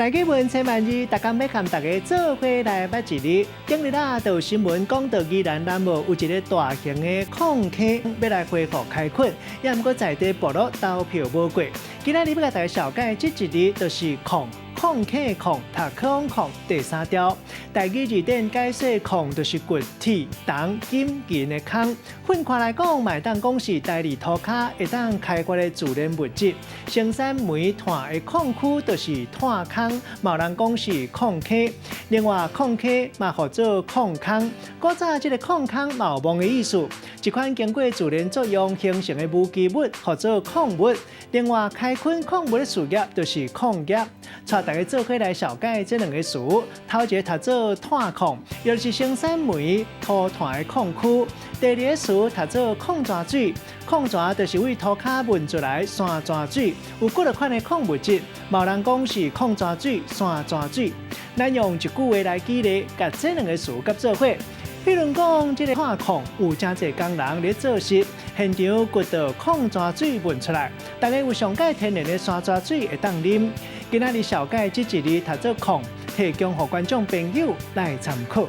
大家問千萬字，逐工欲共大家做伙來捌一字。頂日啊，就有新聞講到宜蘭南澳有一个大型的礦坑欲來恢復開墾，也毋過在地部落投票無過。今仔日欲共大家紹介這一字，就是礦。礦坑的礦，讀礦礦第三調。台語字典解釋礦就是掘鐵、銅、金、銀的空。分開來講，嘛會當講是台字塗跤會當開發的自然物質。生產煤炭的礦區就是炭空，嘛有人講是礦坑。另外，礦坑嘛號做礦空。古早這个礦空嘛有墓的意思。一款經過自然作用形成的無機物，號做礦物。另外，開墾礦物的事業就是礦業。帶大家做伙來紹介這兩个詞，頭一个讀做炭礦，就是生產煤塗炭的礦區；第二个詞讀做礦泉水，礦泉就是佇塗跤問出來山泉水，有幾若款的礦物質，嘛有人講是礦泉水、山泉水。咱用一句話來舉例，共這兩个詞佮做伙。比如講，這个炭礦有誠濟工人咧做事，現場掘到礦泉水問出來，大家有上蓋天然的山泉水會當啉。今仔日紹介這一字讀做礦，提供予觀眾朋友來參考。